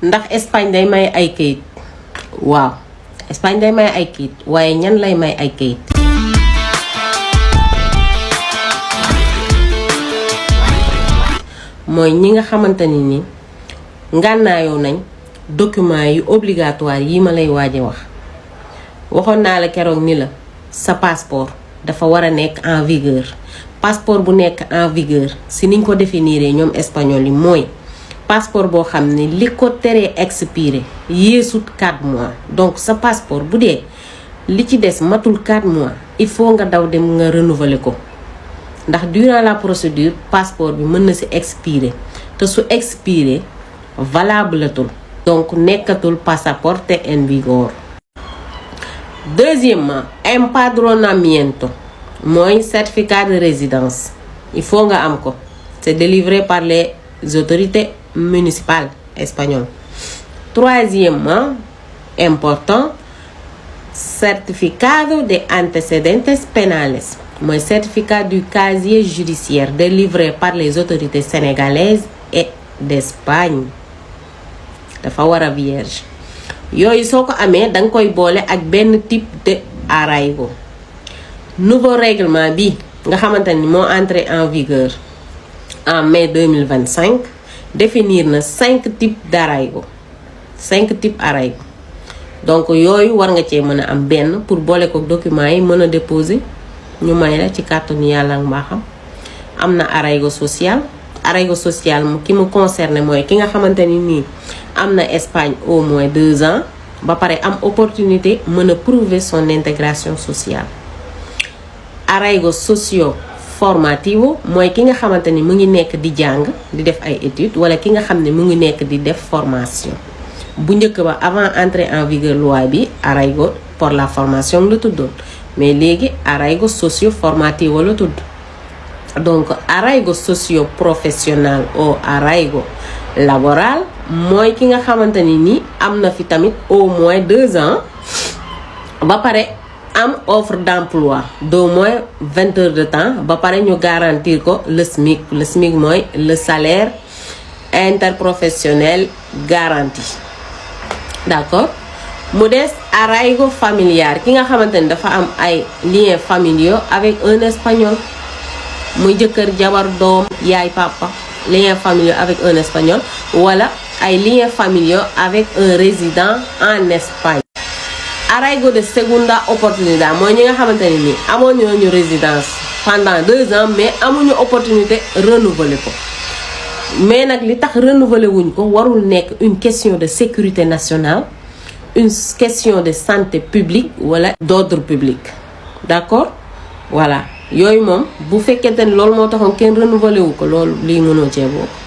ndax Espagne day may ay kayit waaw Espagne day may ay kayit waaye ñan lay may ay kayit mooy ñi nga xamante ni ngànnaayoo nañ document yu obligatoire yi ma lay waaje wax waxoon naa la keroog ni la sa passeport dafa war a nekk en vigueur passeport bu nekk en vigueur si niñ ko définiré ñoom espagnol yi mooy passeport boo xam ne li ko teree expiré yeesut 4 mois donc sa passeport bu dee li ci des matul 4 mois il faut nga daw dem nga renouveler ko ndax durant la procédure passeport bi mën na si expirer te su expirer valable tul donc nekkatul pasaporte en vigor. Deuxièmement, empadronamiento mooy certificat de résidence il faut nga am ko c'est délivré par les autorités municipales espagnoles. Troisièmement, important, certificado de antecedentes penales mooy certificat du casier judiciaire délivré par les autorités sénégalaises et d'Espagne dafa war a vierge yooyu soo ko amee danga koy boole ak benn type de arraigo. Nouveau règlement bi nga xamante ni moo entré en vigueur en mai 2025 définir na 5 types d'arraigo 5 types arraigo donc yooyu war nga cee mën a am benn pour boole ko documents yi mën a déposer ñu may la ci kàttanu yàlla ak mbaaxam. am na arraigo social mu ki mu concerné mooy ki nga xamante ni nii am na Espagne au moins 2 ans ba pare am opportunité mën a prouver son intégration sociale. Arraigo socio formativo mooy ki nga xamante ni mu ngi nekk di jàng di def ay études wala ki nga xam ne mu ngi nekk di def formation. bu njëkk ba avant entrée en vigueur loi bi arraigo pour la formation la tuddoon mais léegi arraigo socio formativo la tudd. donc arraigo socio professionnel ou arraigo laboral mooy ki nga xamante ni am na fi tamit au moins 2 ans ba pare am offre d'emploi d'au moins 20 heures de temps ba pare ñu garantir ko le SMIC mooy le salaire interprofessionnel garanti. d'accord mu des arraigo familiar ki nga xamante ni dafa am ay liens familiaux avec un espagnol muy jëkkër jabar doom yaay papa liens familiaux avec un espagnol wala ay liens familiaux avec un résident en Espagne. Arraigo de segunda oportunidad mooy ñi nga xamante ni amoon ñu résidence pendant 2 ans mais amuñu opportunité renouveler ko mais nag li tax renouveler wuñ ko warul nekk une question de sécurité nationale une question de santé publique wala d'ordre public. d'accord voilà yooyu moom bu fekkente ni loolu moo taxoon kenn renouveler wu ko loolu lii mënoo cee bokk.